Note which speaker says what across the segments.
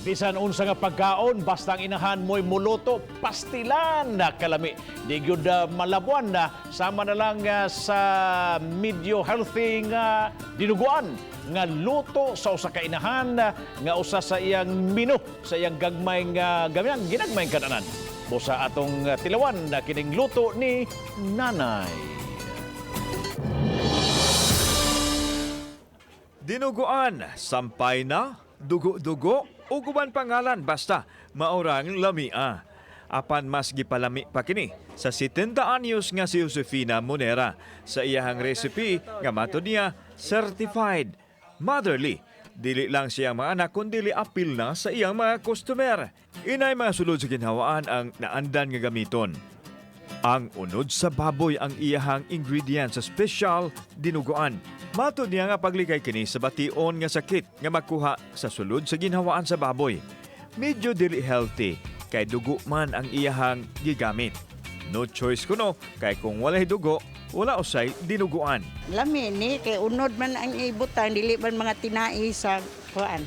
Speaker 1: Bisan unsa nga pagkaon, basta ang inahan mo'y muluto, pastilan na kalami. Di gyud malabuan na sama na lang sa medyo healthy nga dinuguan nga luto sa usa ka inahan nga usa sa iyang menu sa iyang gagmay nga gamyan ginagmay kananan. Busa atong tilawan na kining luto ni Nanay.
Speaker 2: Dinuguan, sampay na, dugo-dugo, ug uban pangalan basta maurang lamia. Apan mas gipalami pa kini sa 70 anyos nga si Josefina Monera sa iyahang recipe nga matud niya certified motherly. Dili lang siyang mga anak kundi apil na sa iyang mga customer. Inay mga sulod sa ginhawaan ang naandan nga gamiton. Ang unod sa baboy ang iyahang ingredient sa special dinuguan. Matud niya nga paglikay kini sa bation nga sakit nga makuha sa sulod sa ginhawaan sa baboy. Medyo dili healthy kay dugo man ang iyahang gigamit. No choice kuno kay kung walay dugo, wala usay dinuguan.
Speaker 3: Lami ni kay unod man ang ibutang, dili man mga tinai sa kuan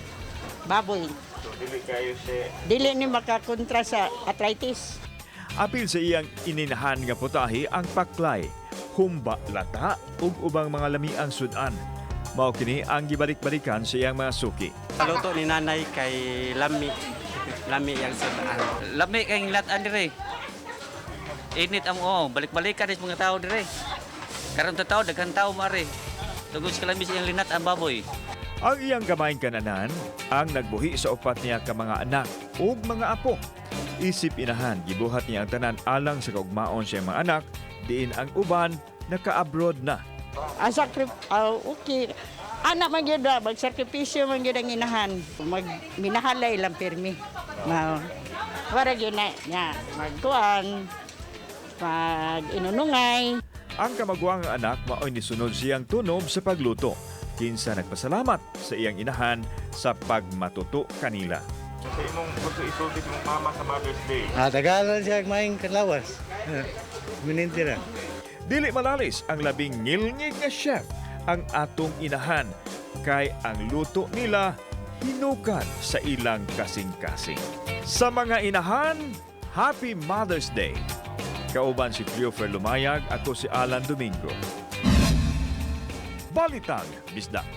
Speaker 3: baboy.
Speaker 4: So, dili kayo siya.
Speaker 3: Dili ni makakontra sa arthritis.
Speaker 2: Apil sa iyang ininahan nga putahe ang paklay, humba lata ug ubang mga lamiang sudan. Mao kini ang gibalik-balikan sa iyang mga suki.
Speaker 5: Luto ni nanay kay lami. Lami yang sudaan.
Speaker 6: Lami kay latan dire. Init ang oh, balik-balikan is mga tao dire. Karon ta tao daghan tao mare. Tungod sa kalami siyang linat ang baboy.
Speaker 2: Ang iyang gamayng kananan ang nagbuhi sa upat niya ka mga anak ug mga apo. Isip inahan, gibuhat niya ang tanan alang sa kaugmaon sa iyang mga anak, diin ang uban naka-abroad na.
Speaker 3: Ang okay. Anak man gyud ah, magsakripisyo man gyud ang inahan. Mag minahalay lang pirmi. Mao. Wara gyud na nya magkuan mag inunungay.
Speaker 2: Ang kamaguang anak maoy nisunod siyang tunob sa pagluto. Kinsa nagpasalamat sa iyang inahan sa pagmatuto kanila.
Speaker 4: Sa imong gusto isulti sa imong mama sa Mother's Day.
Speaker 7: Ah, tagalan siya maing kalawas. Mininti ra.
Speaker 2: Dili malalis ang labing ngilngig nga chef ang atong inahan kay ang luto nila hinukan sa ilang kasing-kasing. Sa mga inahan, Happy Mother's Day! Kauban si Cleofer Lumayag, ako si Alan Domingo. Balitang Bisdak.